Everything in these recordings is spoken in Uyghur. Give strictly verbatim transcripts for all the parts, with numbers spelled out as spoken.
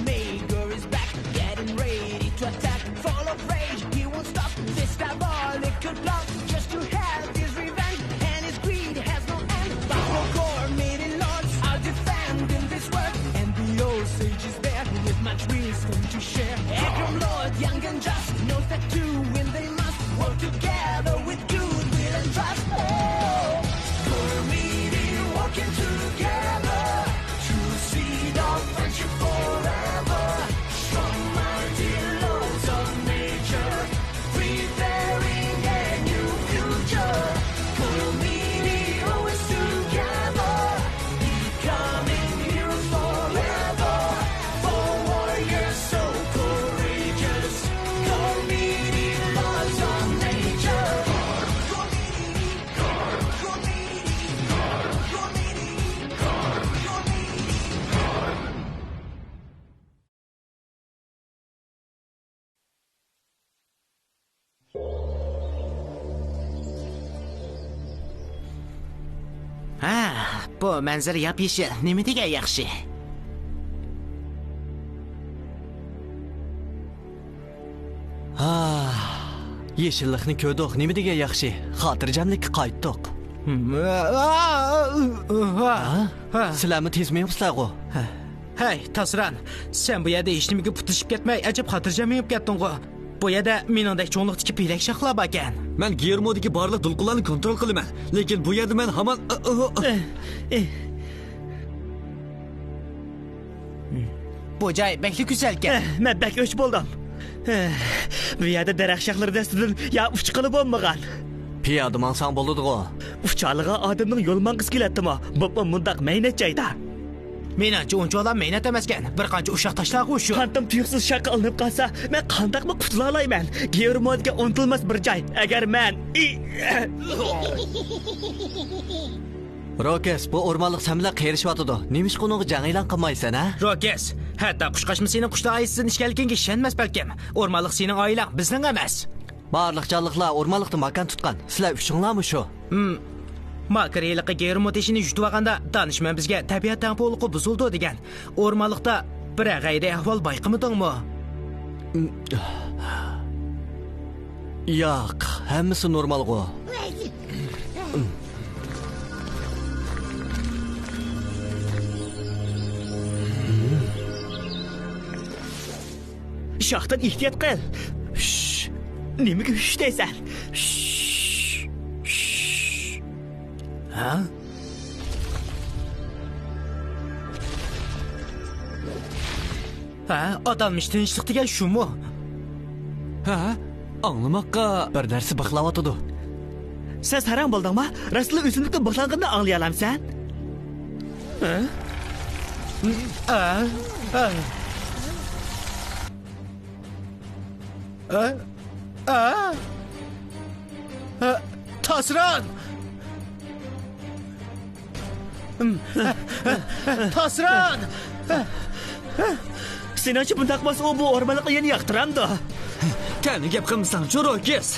Maegor is back, getting ready to attack. Full of rage, he won't stop. This diabolical plot, just to have his revenge. And his greed has no end. But the core meeting lords are defending this world. And the old sage is there with much wisdom to share. Aggrum Lord, young and just, knows that to win they must work together with goodwill and trust. Oh, Coromini working together to seed our friendship forever. Strong, mighty laws of nature, preparing a new future. Coromini always together, becoming heroes forever. For warriors so courageous, Coromini laws of nature. ھە، بۇ مەنزىرە ياپيېشىل، نېمە دېگەن ياخشى. ھا، يېشىللىقنى كۆردۇق، نېمە دېگەن ياخشى، خاتىرجەملىككە قايتتۇق. ھا؟ سىلەرمۇ تېز مېڭىپسىلەرغۇ؟ ھەي، تاسران، سەن بۇ يەردە ھېچنېمىگە پۇتلىشىپ كەتمەي، ئەجەب خاتىرجەم مېڭىپ كەتتىڭغۇ؟ بۇ يەردە مېنىڭدەك چوڭلۇقتىكى پېلەك شاخلار باركەن. مەن گېرمودىكى بارلىق دولقۇنلارنى كونترول قىلىمەن، لېكىن بۇ يەردە مەن ھامان، ئە، ئە، ئە. بۇ جاي بەكلا گۈزەلكەن. ئە، مەن بەك ئۆچ بولدۇم. ئە، بۇ يەردە دەرەخ شاخلىرى دەستىدىن يا ئۇچقىلى بولمىغان. پىيادە ماڭساڭ بولىدىغۇ. ئۇچالىغان ئادەمنىڭ يول ماڭغۇسى كېلەتتىمۇ؟ بولۇپمۇ مۇنداق مەينەت جايدا. مېنىڭچە ئۇنچىۋالا مەينەت ئەمەسكەن. بىر قانچە ئۇششاق تاشلارغا ئوخشىشىدۇ. قانىتىم تۇيۇقسىز شاققا ئىلىنىپ قالسا، مەن قانداقمۇ قۇتۇلالايمەن؟ گېرمودىكى ئۇنتۇلماس بىر جاي. ئەگەر مەن، ئى، روكس، بۇ ئورمانلىق سەن بىلەن قېرىشىۋاتىدۇ. نېمىشقا ئۇنىڭغا جەڭ ئېلان قىلمايسەن، ھە؟ روكس، ھەتتا قۇشقاچمۇ سېنىڭ قۇش دائىرىسىدىن ئىكەنلىكىڭگە ئىشەنمەس بەلكىم. ئورمانلىق سېنىڭ ئائىلەڭ، بىزنىڭ ئەمەس. بارلىق جانلىقلار ئورمانلىقتا ماكان تۇتقان. سىلەر ئۈچۈڭلارمۇ شۇ؟ ھىم. ماكىر ھېلىقى گېرمو تېشىنى يۇتۇۋالغاندا، دانىشمەن بىزگە تەبىئەت تەڭپۇڭلۇقى بۇزۇلىدۇ دېگەن. ئورمانلىقتا بىرەر غەيرىي ئەھۋال بايقىمىدىڭمۇ؟ ياق، ھەممىسى نورمالغۇ. شاختىن ئېھتىيات قىل. شش. نېمىگە شش دەيسەن؟ شش. شش. ھە؟ ھە، ئاتالمىش تىنچلىق دېگەن شۇمۇ؟ ھە؟ ئاڭلىماققا بىر نەرسە بىخلاۋاتىدۇ. سەن ساراڭ بولدۇڭما؟ راستلا ئۆسۈملۈكنىڭ بىخلانغىنىنى ئاڭلىيالامسەن؟ ھە؟ ئا، ئا. ئا، ئا. ئا، تاسران! تاسران! سېنىڭچە بۇنداق بولسا، ئۇ بۇ ئورمانلىقنى يەنە ياقتۇرامدۇ؟ تەنە گەپ قىلمىساڭچۇ، روكس؟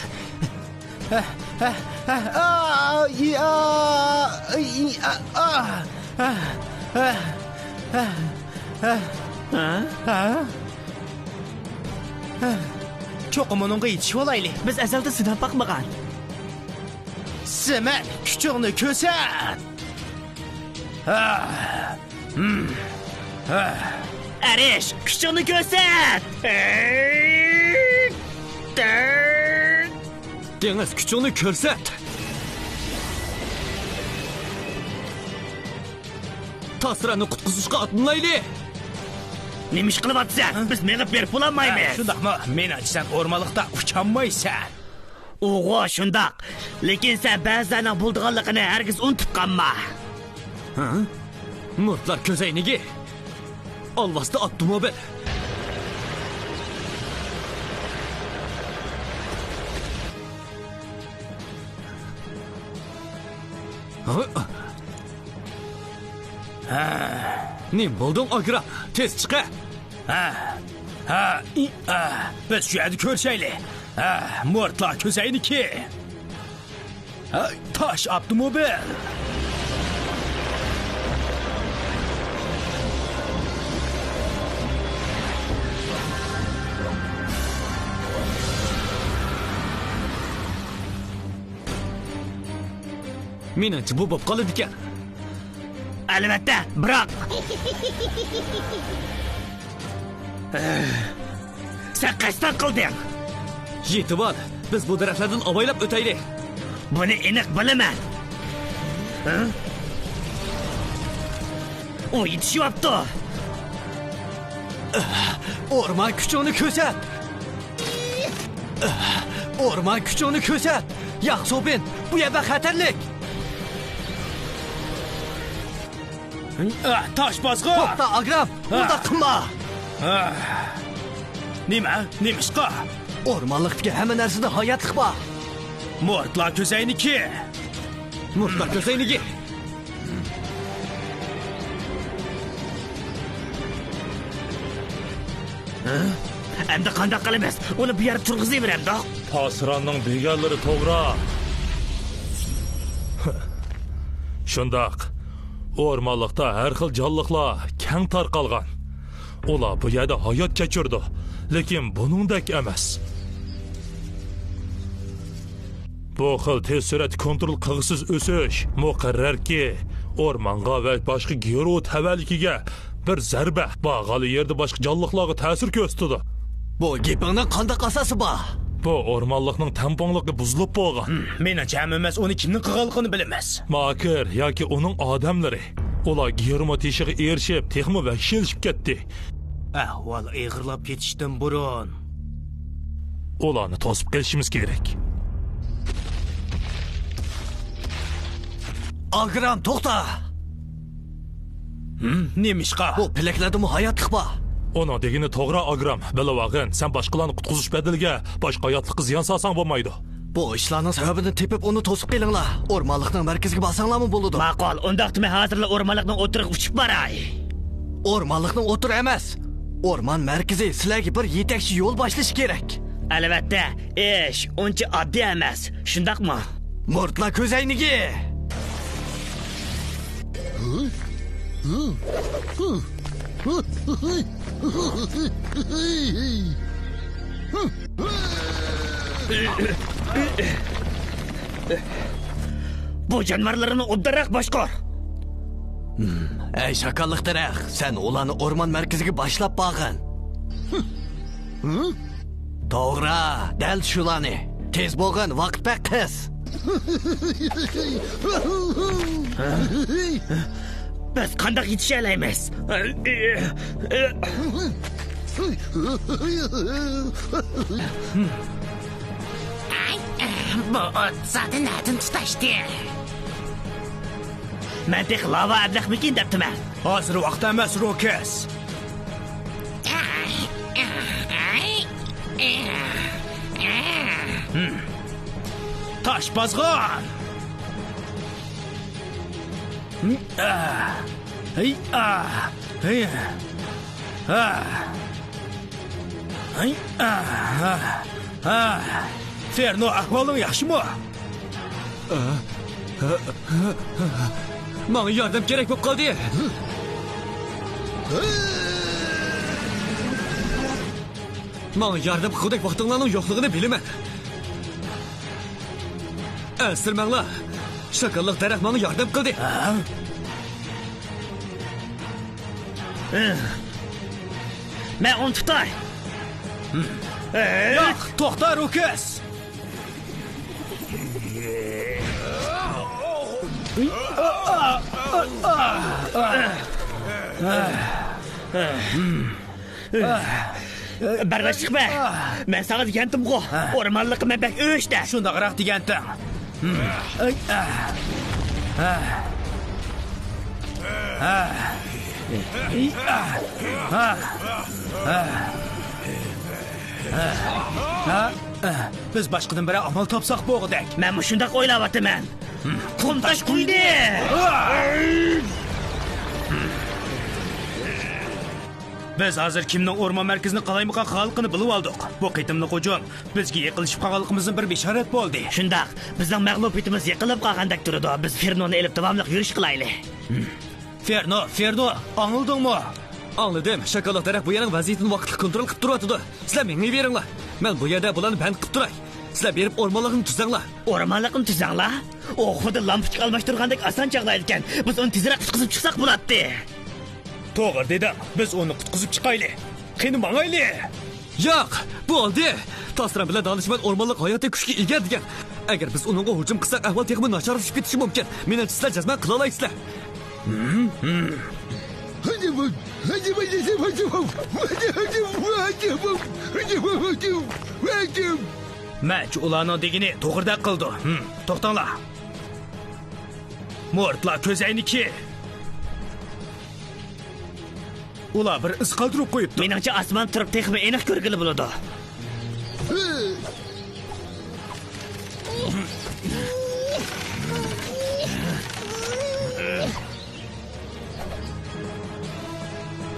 چوقۇم ئۇنىڭغا يېتىشىۋالايلى. بىز ئەزەلدىن سىناپ باقمىغان. سىمەن، كۈچۈڭنى كۆرسەت! ئەرىش، كۈچۈڭنى كۆرسەت! دېڭىز، كۈچۈڭنى كۆرسەت! تاسراننى قۇتقۇزۇشقا ئاتلىنايلى! نېمە ئىش قىلىۋاتىسەن؟ بىز مېڭىپ بېرىپ بولالمايمىز. ھە، شۇنداقمۇ؟ مېنىڭچە سەن ئورمانلىقتا ئۇچالمايسەن. ئۇغۇ، شۇنداق. لېكىن سەن بەزىلەرنىڭ بولىدىغانلىقىنى ھەرگىز ئۇنتۇپ قالما. ھە؟ مۇرتلار كۆزەينىكى. ئالۋاستى ئاپتوموبىل. ھە؟ ھە. نېمە بولدۇڭ، ئاگرام؟ تېز چىق ھە! ھە، ھە، ئى، ھە. بىز شۇ يەردە كۆرۈشەيلى. ھە، مۇرتلار كۆزەينىكى. ھە، تاش ئاپتوموبىل. مېنىڭچە بۇ بولۇپ قالىدىكەن. ئەلۋەتتە، بىراق. سەن قەستەن قىلدىڭ. يېتىۋال، بىز بۇ دەرەخلەردىن ئاۋايلاپ ئۆتەيلى. بۇنى ئېنىق بىلىمەن. ھە؟ ئۇ يېتىشىۋاپتۇ. ئورمان، كۈچۈڭنى كۆرسەت. ئورمان، كۈچۈڭنى كۆرسەت. ياق، سوبىن، بۇ يەر بەك خەتەرلىك. ئە، تاش بازغا! توختا، ئاگرام، ھە. ئۇنداق قىلما! ھە. نېمە؟ نېمىشقا؟ ئورمانلىقتىكى ھەممە نەرسىدە ھاياتلىق بار. مۇرتلا كۆزەينىكى! مۇرتلا كۆزەينىكى! ھە؟ ئەمدى قانداق قىلىمىز؟ ئۇنى بۇ يەردە تۇرغۇزۇۋېرەمدۇق؟ پاسراننىڭ دېگەنلىرى توغرا. شۇنداق. ئورمانلىقتا ھەر خىل جانلىقلار كەڭ تارقالغان. ئۇلار بۇ يەردە ھايات كەچۈرىدۇ، لېكىن بۇنىڭدەك ئەمەس. بۇ خىل تېز سۈرئەتتە كونترول قىلغۇسىز ئۆسۈش، مۇقەررەركى، ئورمانغا ۋە باشقا گېرو تەۋەلىكىگە بىر زەربە، بارغانلا يەردە باشقا جانلىقلارغا تەسىر كۆرسىتىدۇ. بۇ گېپىڭنىڭ قانداق ئاساسى بار؟ بۇ ئورمانلىقنىڭ تەڭپۇڭلۇقى بۇزۇلۇپ بولغان. ھىم، مېنىڭچە، ھەممىمىز ئۇنى كىمنىڭ قىلغانلىقىنى بىلىمىز. ماكىر ياكى ئۇنىڭ ئادەملىرى. ئۇلار گېرمو تېشىغا ئېرىشىپ، تېخىمۇ ۋەھشىيلىشىپ كەتتى. ئەھۋال ئېغىرلاپ كېتىشتىن بۇرۇن. ئۇلارنى توسۇپ قېلىشىمىز كېرەك. ئاگرام، توختا! ھىم، نېمىشقا؟ بۇ پېلەكلەردىمۇ ھاياتلىق بار. ئۇنىڭ دېگىنى توغرا، ئاگرام. بىلىۋالغىن، سەن باشقىلارنى قۇتقۇزۇش بەدىلىگە باشقا ھاياتلىققا زىيان سالساڭ بولمايدۇ. بۇ ئىشلارنىڭ سەۋەبىنى تېپىپ، ئۇنى توسۇپ قېلىڭلار. ئورمانلىقنىڭ مەركىزىگە بارساڭلارمۇ بولىدۇ. ماقۇل، ئۇنداقتا مەن ھازىرلا ئورمانلىقنىڭ ئوتتۇرىغا ئۇچۇپ باراي. ئورمانلىقنىڭ ئوتتۇرا ئەمەس. ئورمان مەركىزى سىلەرگە بىر يېتەكچى يول باشلىشى كېرەك. ئەلۋەتتە، ئىش ئۇنچە ئاددىي ئەمەس، شۇنداقمۇ؟ مۇرتلا كۆزەينىكى! بۇ جانىۋارلىرىنى ئوبدانراق باشقۇر. ھىم، ئەي شاكاللىق دەرەخ، سەن ئۇلارنى ئورمان مەركىزىگە باشلاپ بارغىن. توغرا، دەل شۇلارنى. تېز بولغىن، ۋاقىت بەك قىس. بىز قانداق يېتىشەلەيمىز؟ بۇ ئوت زادى نەدىن تۇتاشتى؟ مەن تېخى لاۋا ئەبلەخمىكىن دەپتىمەن. ھازىر ۋاقىت ئەمەس، روكس. تاش بازغان! فېرنو، ئەھۋالىڭ ياخشىمۇ؟ ماڭا ياردەم كېرەك بولۇپ قالدى. ماڭا ياردەم قىلغۇدەك ۋاقتىڭلارنىڭ يوقلۇقىنى بىلىمەن. ئەنسىرىمەڭلار. شاكاللىق دەرەخ ماڭا ياردەم قىلدى. مەن ئۇنى تۇتاي. ياق، توختا، روكس. بەرداشلىق بەر. مەن ساڭا دېگەنتىمغۇ، ئورمانلىققا مەن بەك ئۆچ دەپ. شۇنداقراق دېگەنتىڭ. بىز باشقىدىن بىرەر ئامال تاپساق بولغۇدەك. مەنمۇ شۇنداق ئويلاۋاتىمەن. قۇمتاش قۇيدى! بىز ھازىر كىمنىڭ ئورمان مەركىزىنى قالايمىقان قىلغانلىقىنى بىلىۋالدۇق. بۇ قېتىملىق ھۇجۇم بىزگە يېقىنلىشىپ قالغانلىقىمىزنىڭ بىر بېشارەت بولدى. شۇنداق، بىزنىڭ مەغلۇبىيىتىمىز يېقىنلاپ قالغاندەك تۇرىدۇ. بىز فېرنونى ئېلىپ داۋاملىق يۈرۈش قىلايلى. فېرنو، فېرنو، ئاڭلىدىڭمۇ؟ ئاڭلىدىم. شاكاللىق دەرەخ بۇ يەرنىڭ ۋەزىيىتىنى ۋاقىتلىق كونترول قىلىپ تۇرۇۋاتىدۇ. سىلەر مېڭىۋېرىڭلار. مەن بۇ يەردە بۇلارنى بەند قىلىپ تۇراي. سىلەر بېرىپ ئورمانلىقنى تۈزەڭلار. ئورمانلىقنى تۈزەڭلار؟ ئۇ خۇددى لامپۇچكا ئالماشتۇرغاندەك ئاسان چاغلايدىكەن. بىز ئۇنى تېزرەك قۇتقۇزۇپ چىقساق بولاتتى. توغرا دېدىڭ، بىز ئۇنى قۇتقۇزۇپ چىقايلى. قېنى، ماڭايلى. ياق، بولدى. تاسرام بىلەن دانىشمەن ئورمانلىق ھاياتىي كۈچكە ئىگە دېگەن. ئەگەر بىز ئۇنىڭغا ھۇجۇم قىلساق، ئەھۋال تېخىمۇ ناچارلىشىپ كېتىشى مۇمكىن. مېنىڭچە، سىلەر جەزمەن قىلالايسىلەر. مەنچە ئۇلارنىڭ دېگىنى توغرىدەك قىلىدۇ. ھىم، توختاڭلار. مورتلار، كۆز ئەينىكى. ئۇلار بىر ئىز قالدۇرۇپ قويۇپتۇ. مېنىڭچە، ئاسماندا تۇرۇپ تېخىمۇ ئېنىق كۆرگىلى بولىدۇ.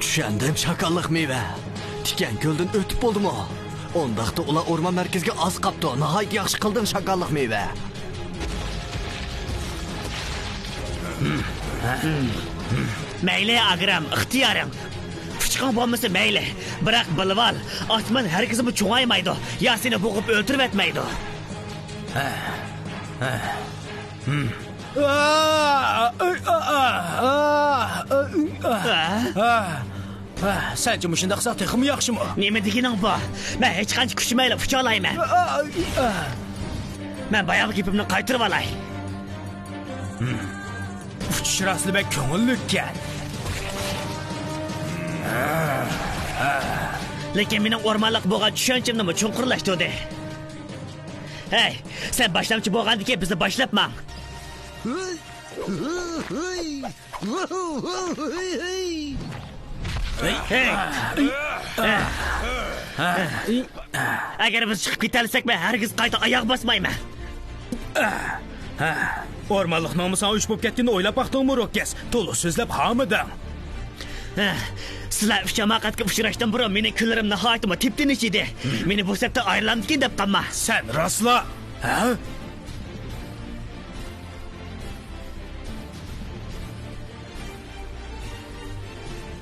چۈشەندىم، شاكاللىق مېۋە. تىكەن كۆلدىن ئۆتۈپ بولدىمۇ؟ ئۇنداقتا ئۇلار ئورمان مەركىزىگە ئاز قاپتۇ. ناھايىتى ياخشى قىلدىڭ، شاكاللىق مېۋە. مەيلى، ئاگرام، ئىختىيارىڭ. پۇچىقىڭ بولمىسا مەيلى، بىراق بىلىۋال، ئاسمان ھەرگىزمۇ چوڭايمايدۇ، يا سېنى بوغۇپ ئۆلتۈرۈۋەتمەيدۇ. سەنچە مۇشۇنداق قىلساق تېخىمۇ ياخشىمۇ؟ نېمە دېگىنىڭ بۇ؟ مەن ھېچقانچە كۈچىمەيلا ئۇچالايمەن. مەن باياقى گېپىمنى قايتۇرۇۋالاي. ئۇچۇش راستلا بەك كۆڭۈللۈككەن. لېكىن مېنىڭ ئورمانلىققا بولغان چۈشەنچەمنىمۇ چوڭقۇرلاشتۇردى. ھەي، سەن باشلامچى بولغاندىكىن بىزنى باشلاپ ماڭ. ھەي. ئەگەر بىز چىقىپ كېتەلىسەك، مەن ھەرگىز قايتا ئاياغ باسمايمەن. ئورمانلىقنىڭمۇ ساڭا ئۈچ بولۇپ كەتكىنىنى ئويلاپ باقتىڭمۇ، روككېس؟ تولا سۆزلەپ ھامىدىڭ. سىلەر ئۈچ ھاماقەتكە ئۇچراشتىن بۇرۇن مېنىڭ كۈنلىرىم ناھايىتىمۇ تىپتىنچ ئىدى. مېنى بۇ سەپتە ئايرىلامدىكىن دەپ قالما. سەن راسلا، ھە؟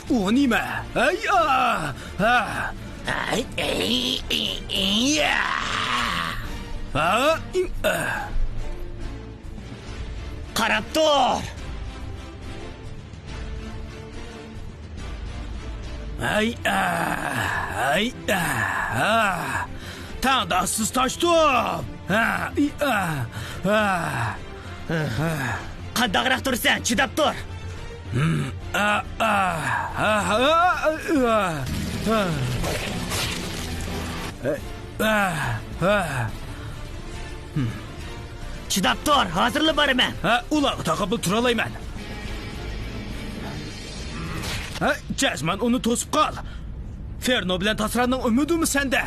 ئۇ نېمە؟ ھەي، ئا! ھە! ھە؟ قاراپ تۇر! ھەي، ئا! ھەي، ئا! تەڭداشسىز تاش توپ! ھە، ئى، ئا، ئا. قانداقراق تۇرىسەن؟ چىداپ تۇر. چىداپ تۇر، ھازىرلا بارىمەن. ھە، ئۇلارغا تاقابىل تۇرالايمەن. ھە، جەزمەن ئۇنى توسۇپ قال. فېرنو بىلەن تاسراننىڭ ئۈمىدىمۇ سەندە.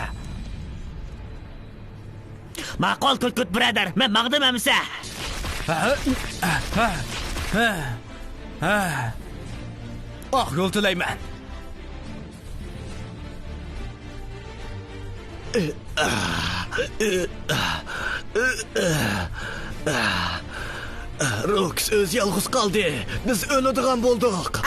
ماقۇل، كۇتكۇت بۇرادەر، مەن ماڭدىم ئەمىسە. ئاق يول تىلەيمەن. روكس ئۆزى يالغۇز قالدى. بىز ئۆلىدىغان بولدۇق.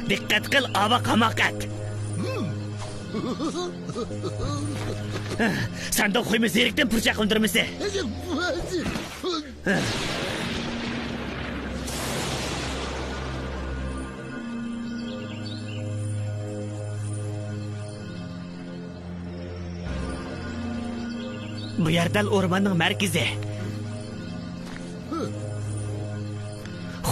دىققەت قىل، ئاۋاق ھاماقەت! سەندە خۇيمۇ زېرىكتىن پۇرچاق ئۈندۈرمىسى! بۇ يەر دەل ئورماننىڭ مەركىزى.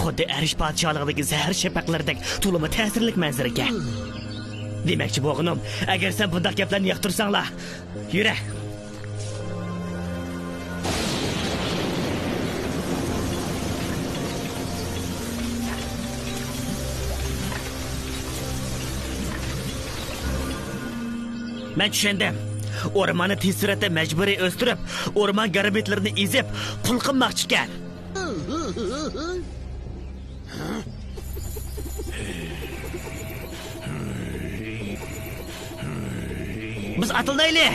خۇددى ئەرش پادىشاھلىقىدىكى زەھەر شەپەقلىرىدەك تولىمۇ تەسىرلىك مەنزىرىكەن. دېمەكچى بولغىنىم، ئەگەر سەن بۇنداق گەپلەرنى ياقتۇرساڭلا، يۈرە. مەن چۈشەندىم. ئورماننى تېز سۈرئەتتە مەجبۇرىي ئۆستۈرۈپ، ئورمان گارمىتلىرىنى ئېزىپ، قۇل قىلماقچىكەن. بىز ئاتلىنايلى!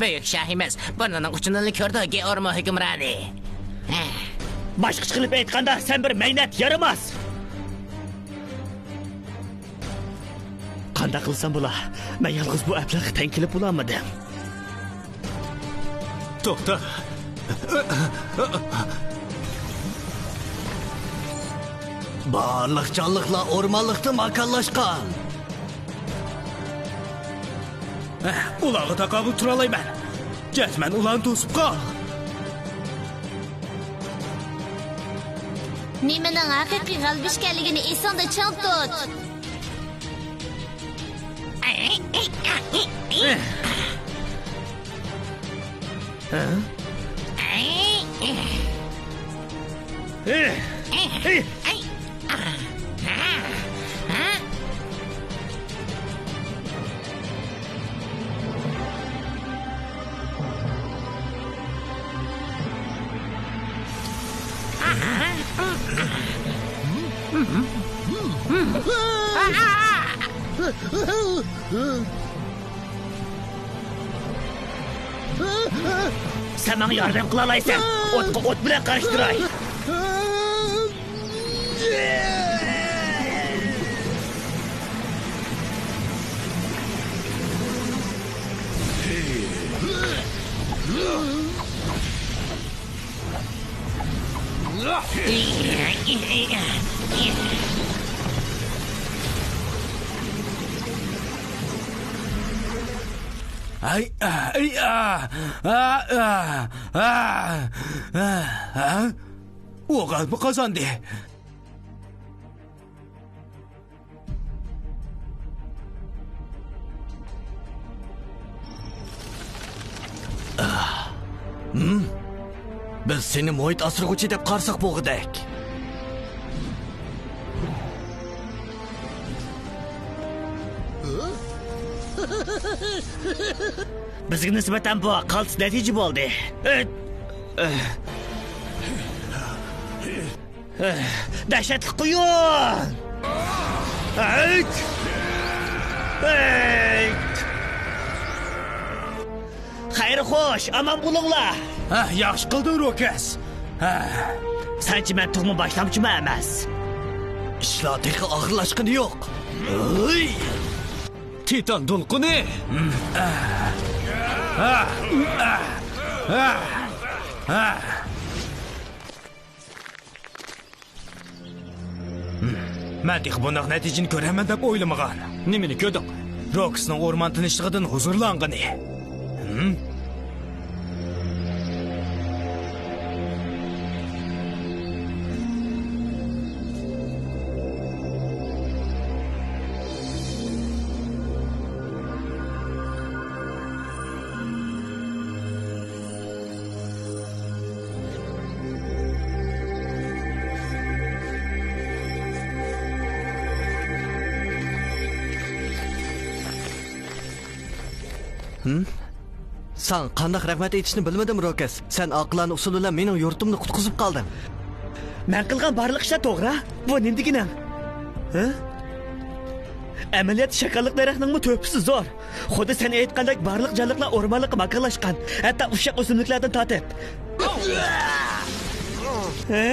بۈيۈك شاھىمىز بۇرنىنىڭ ئۇچىنىلا كۆردى، گېئورمو ھۆكۈمرانى. باشقىچە قىلىپ ئېيتقاندا، سەن بىر مەينەت يارىماس. قانداق قىلسام بولا؟ مەن يالغۇز بۇ ئەبلەخكە تەڭ كېلىپ بولالمىدىم. توختا. بارلىق جانلىقلار ئورمانلىقتا ماكانلاشقان. ئۇلارغا تاقابىل تۇرالايمەن. جەزمەن ئۇلارنى توسۇپ قال. نېمىنىڭ ھەقىقىي غەلىبە ئىكەنلىكىنى ئېسىڭدە چىڭ تۇت. سەن ماڭا ياردەم قىلالايسەن. ئوتقا ئوت بىلەن قارشى تۇراي. ئاي، ئاي، ئا، ئا، ئا، ئا، ئا، ئا. ئۇ غەلىبە قازاندى. ھىم؟ بىز سېنى مۇھىت ئاسرىغۇچى دەپ قارىساق بولغۇدەك. بىزگە نىسبەتەن بۇ قالتىس نەتىجە بولدى. دەھشەتلىك قۇيۇن! ئەيت! ئەيت! خەير خوش، ئامان بولۇڭلار! ھە، ياخشى قىلدىڭ، روكەس. ھە. سەنچە مەن تۇغما باشلامچىمۇ ئەمەس. ئىشلار تېخى ئاخىرلاشقىنى يوق. ھۆي! تىتان دولقۇنى! مەن تېخى بۇنداق نەتىجىنى كۆرەرمەن دەپ ئويلىمىغان. نېمىنى كۆردۈڭ؟ روكسنىڭ ئورمان تىنچلىقىدىن ھۇزۇرلانغىنى. ھىم؟ ھىم؟ ساڭا قانداق رەھمەت ئېيتىشنى بىلمىدىم، روكەس. سەن ئاقىلانە ئۇسۇل بىلەن مېنىڭ يۇرتۇمنى قۇتقۇزۇپ قالدىڭ. مەن قىلغان بارلىق ئىشلار توغرا. بۇ نېمە دېگىنىڭ؟ ھە؟ ئەمەلىيەتتە شاكاللىق دەرەخنىڭمۇ تۆھپىسى زور. خۇددى سەن ئېيتقاندەك بارلىق جانلىقلار ئورمانلىققا ماكانلاشقان. ھەتتا ئۇششاق ئۆسۈملۈكلەردىن تارتىپ. ھە؟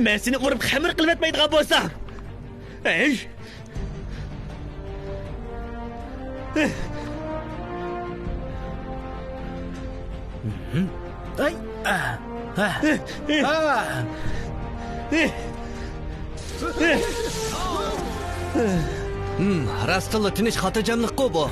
مەن سېنى ئۇرۇپ خېمىر قىلىۋەتمەيدىغان بولسام. ھەي! ئاي. ئا. ئا. ئا. ھىم، راستتىنلا تىنچ خاتىرجەملىكقۇ بۇ.